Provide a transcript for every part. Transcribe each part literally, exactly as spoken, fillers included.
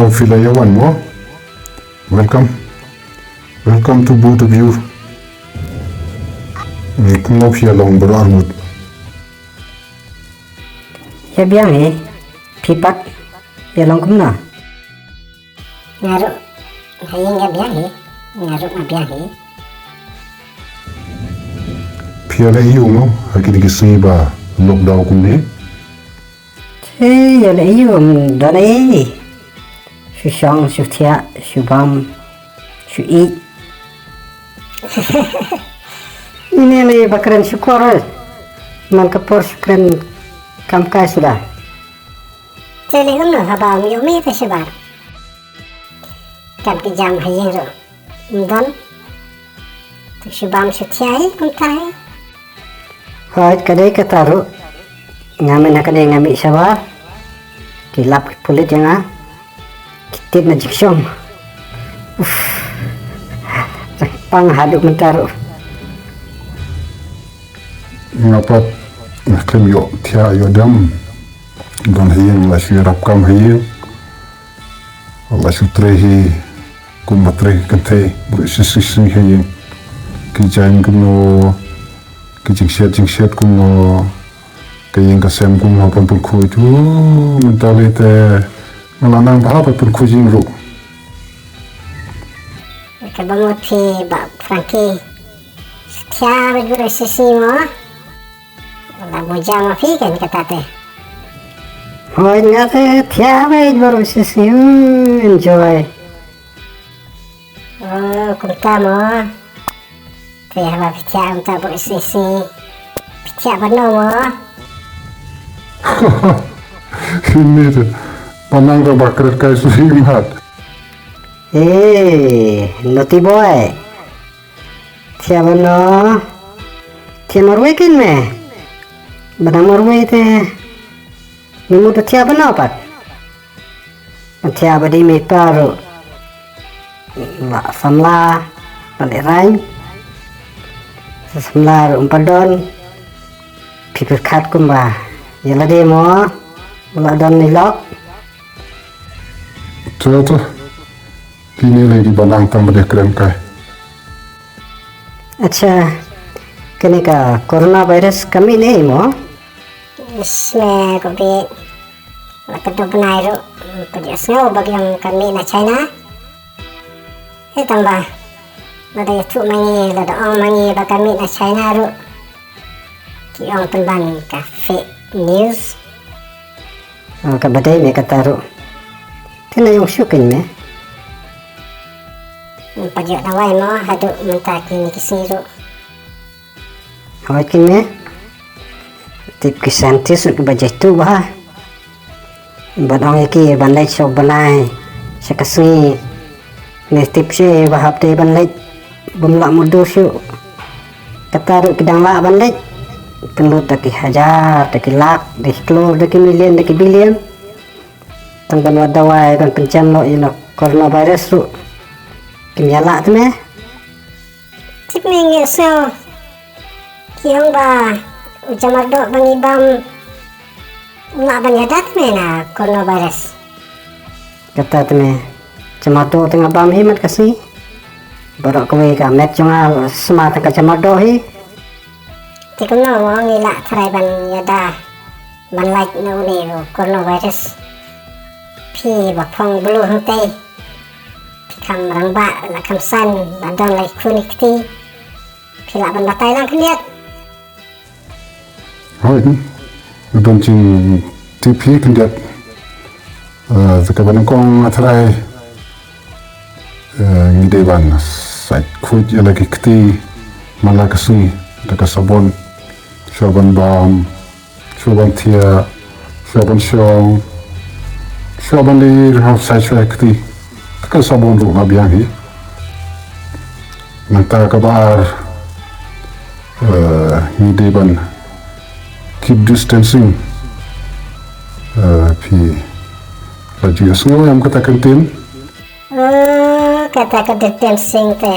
Phi la ïa wan mo? Welcome. Welcome to both of you. Kumno phi ïa long baroh arngut? Ïa biang hi. Phi pat ïa long kumno? Nga ruh ha ïing ïa biang hi. Nga ruh nga biang hi. Phi ïa leh ïa u mo ha kine ki sngi ba lockdown kumne? Te ïa leh ïa u, ym don ei. Shu shong, shu thiah, shu bam, shu ïeit. Ine lei ba kren shukor. Man ka por shu kren kam kai suda. Te lei kumno haba ym ïoh mih te shabar. Kam ki jam ha ïing ruh ym don. Te shu bam shu thiah hi kumta hi. Hooid, ka dei kata ruh. Nga mynta ka dei nga mih shabar. Ki lap ki pulit ïa nga. Ki tip na jingshong. Uff. Pang haduh mynta ruh. Nga pat nga khlem ïoh thiah ïoh dam. Don ha ïing la shu ïarap kam ha ïing. La shu trei hi kumba trei kynthei, briew shisha shisha hi. Ki jaiñ kumno, ki jingshet jingshet kumno, ka ïing ka sem kumno ban pynkhuid. Mynta lei te nga la nang bha ban pynkhuid ïing ruh. Kaba mut phi Bah Frankie. Thiah beit baroh shisha mo. La buja ma phi kan kata te. Hooid nga te thiah beit baroh shisha, enjoy. Oh, kumta mo. Te haba phi thiah kumta baroh shisha, phi thiah bano mo? Ini te. Panang ka bakret kai sui mat. Eh, naughty boy. Thiah bano. Thiah marwei kin me. Bana marwei te. Me mut thiah bano pat. Thiah ba dei me pa ruh. La samla. Ba leh rain. Samla ruh um pat don. Phi pyrkhat kumba ïa lade mo. La don ni lok. Te te. Kine lei ki ba nang tang ba dei kren kai. Acha, kane ka coronavirus ka mih ne mo? Isme ko bi la ka dub nai ruh, ka ji sngew ba ki ong ka mih na China. He tang ba lada ïathuh ma ngi, lada ong ma ngi ba ka mih na China ruh, ki ong pynban ka fake news. Ah, kaba dei me kata ruh. Te na ïong shu kin me. Ym pat ïoh dawai mo haduh mynta kine ki sngi ruh. Hooid kin me. Tip ki scientist ruh kiba jaituh bha. Ban ong ïa ki ban leit sha u bnai sha ka sngi. Ne tip shi ba hap dei ban leit bym lah mutdur shuh. Kata ruh ki dang lah ban leit. Pynlut da ki hajar, da ki lak, da ki klur, da ki million, da ki billion. Tang ban wad dawai ban pynjan noh ïa u coronavirus ruh. Kim ïa lah te me. Tip me ngi sngew. Ki ong ba u jamardoh ba ngi bam u lah ban ïada te me na coronavirus. Kata te me, jamardoh te nga bam hi mat ka sngi. Baroh kawei ka met jong nga sma tang ka jamardoh hi. Te kumno mo ngi lah tharai ban ïada ban lait na une u coronavirus. Phi ba phong blue hangtei. Phi kham rangbah la kham san la don la i khun i kti. Phi lah ban batai lang khyndiat. Hooid. Don jingtip hi khyndiat. Eh, te kaba nyngkong nga tharai, eh, ngi dei ban sait khuid ïa la ki kti man la ka sngi da ka sabon. Shuwa ban bam, shuwa ban thiah, shuwa ban shong, shuwa ban leit ha sait shuwa kti. Te ka sabon ruh nga biang hi. Nangta kaba ar, eh, ngi dei ban keep distancing. Eh, phi la ju ïohsngew ïa kata ka ktien? Oh, kata ka distancing te.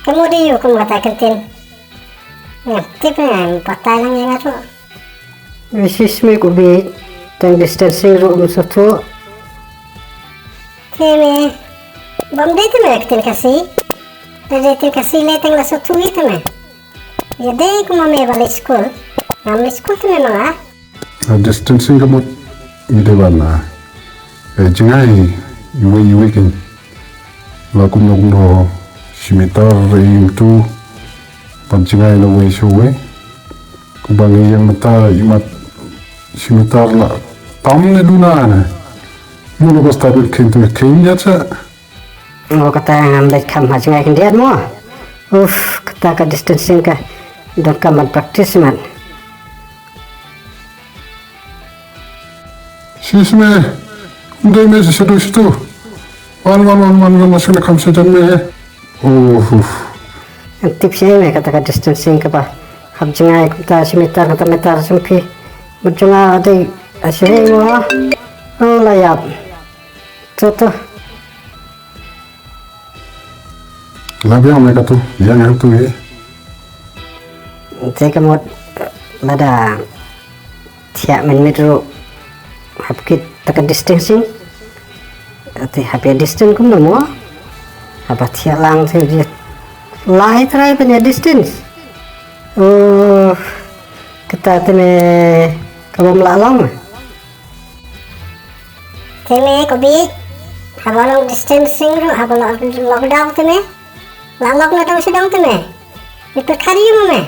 Ka mut dei ïa u kum kata ka ktien. Ngam tip, ngam batai lang ïa nga ruh. Wishes me ko bi tang distancing ruh um sngewthuh. Te me, bym dei te me ka ktien Khasi. Te dei te Khasi lei teng la sngewthuh ïa te me. Ïa dei kum ma me ba leit skul. Ngam leit skul te me ma nga. A distancing ka mut ngi dei ban, ah, eh, jngai iwei iwei kin. La kumno kumno shi mitar ïa tu ban jngai na wei sha wei. Kumba ngi ïeng mynta imat shi mitar la tam ne duna ne. Mano ba stad kheiñ tu kheiñ ïa cha. O kata ngam beit kham ha jngai khyndiat mo. Uf, kata ka distancing ka donkam ban practice man. Shisme, um dei me shisha tu shitu. Wan, wan, wan, wan, wan, wan, shisha kham shisha me. Uf, uf. Em tip shi me kata ka distancing ka ba. Hap jngai kata shi mitar, kata mitar sum phi. Mut jngai dei, a shi mo. O la ïap. To, to. La biang me katu, biang hangtu ye. Te ka mut lada thiah mynmiet ruh hap kit ta ka distancing. Te hap ïa distance kumno mo. Haba thiah lang te ïa lai trai ban ïa distance. Oh, kata te me ka bym lah long. Te me ko bit, haba long distancing ruh, haba long lockdown te me. La lock na dong sha dong te me. Ni pyrkhat ïa mo me.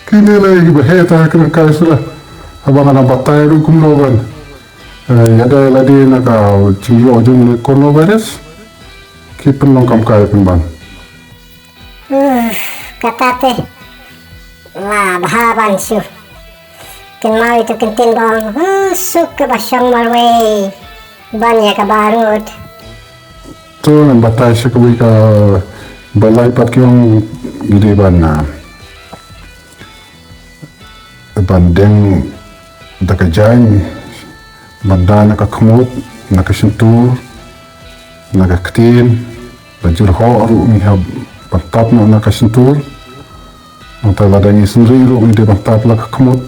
Kine la ïa ki ba heh ta ka rangkai shuh la. Haba nga nang batai ruh kumno ban. Eh, ïa da la dei na ka jingïoh jong le coronavirus. Ki pynlong kam kai pynban. Uf, kata te. La bha ban shu kynmaw ïa tu kyntien ba ong, huh, suk kaba shong marwei ban ïa kaba rud. To ngan batai sha kawei ka ba lai pat ki ong ngi dei ban, ah, ban deng da ka jaiñ, ban da na ka khmut, na ka shyntur, na ka ktien, ba jyrhoh ruh ngi hap ban tap noh na ka shyntur. Nangta lada ngi synri ruh ngi dei ban tap la ka khmut.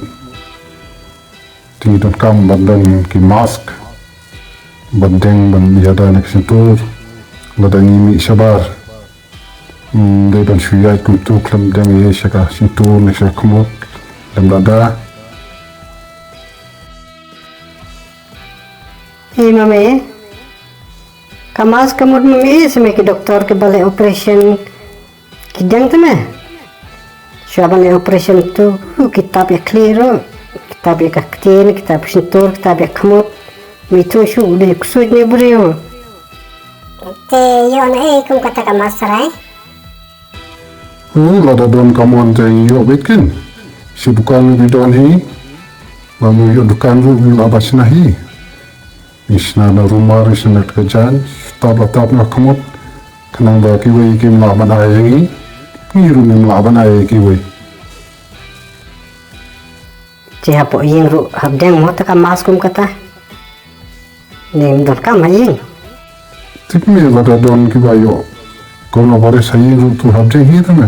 Te ngi donkam ban don ki mask, ban deng ban ïada na ka shyntur. Lada ngi mih shabar, mm, dei ban shu ïaid kumtu khlem deng ïa sha ka shyntur ne sha ka khmut, lem lada. Ei mame, ka mask ka mut mame, sha me ki doktor kiba leh operation ki deng te me. Shuwa ban leh operation tu, ki tap ïa khlieh ruh, ki tap ïa ka ktien, ki tap ïa shyntur, ki tap ïa khmut. Me tu shu u dei ksuid ne briew. Te ïoh na ei kum kata ka mask rai? Hm, lada don ka mon te ïoh beit kin. Shi dukan ruh bi don hi. Ba mu ïoh dukan ruh bi lah ba shna hi. Ngi shna na rumar, ngi shna na ka jaiñ, tap la tap na khmut. Khnang ba kiwei kim lah ban ai ïa ngi. Ngi ruh ngim lah ban ai ïa kiwei. Te hapoh ïing ruh hap deng mo ta ka mask kum kata. Ngim donkam ha ïing. Tip me lada don kiba ïoh coronavirus ha ïing ruh tu hap deng hi te me.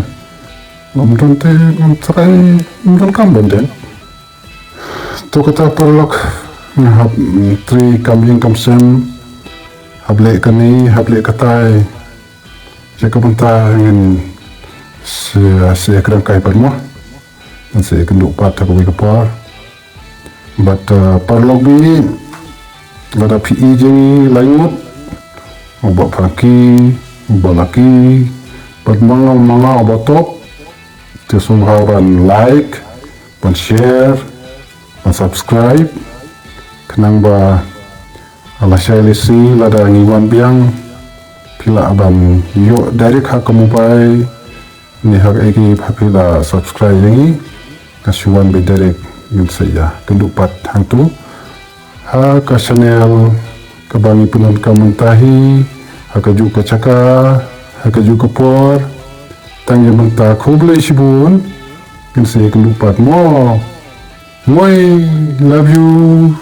Ngam don te ngam trai, ngam donkam ban deng. To kata paralok, nga hap, mm, trei kam ïing kam sem, hap leh kane, hap leh katai. Sha ka bynta ngin sa, sa ïakren kai pat mo. Ngin sa ïakynduh pat ha kawei ka por. Bad, uh, paralok baieit, lada phi ïeit ïa ngi lai ngut, u Bah Frankie, u Bah Lucky, bad ma nga, ma nga u Bah Top, te sngewbha ban like, ban share, ban subscribe. Khnang ba lashai lashisngi lada ngi wan biang, phi lah ban ïoh direct ha ka mobile ne ha kaei kaei ba phi la subscribe ïa ngi. Nga shu wan beit direct, ngin sa ïakynduh pat hangtu ha ka channel kaba ngi pyndonkam mynta hi, ha kajuh ka jaka, ha kajuh ka por. Tang ïa mynta khublei shibun. Ngin sa ïakynduh pat mo. Moi, love you.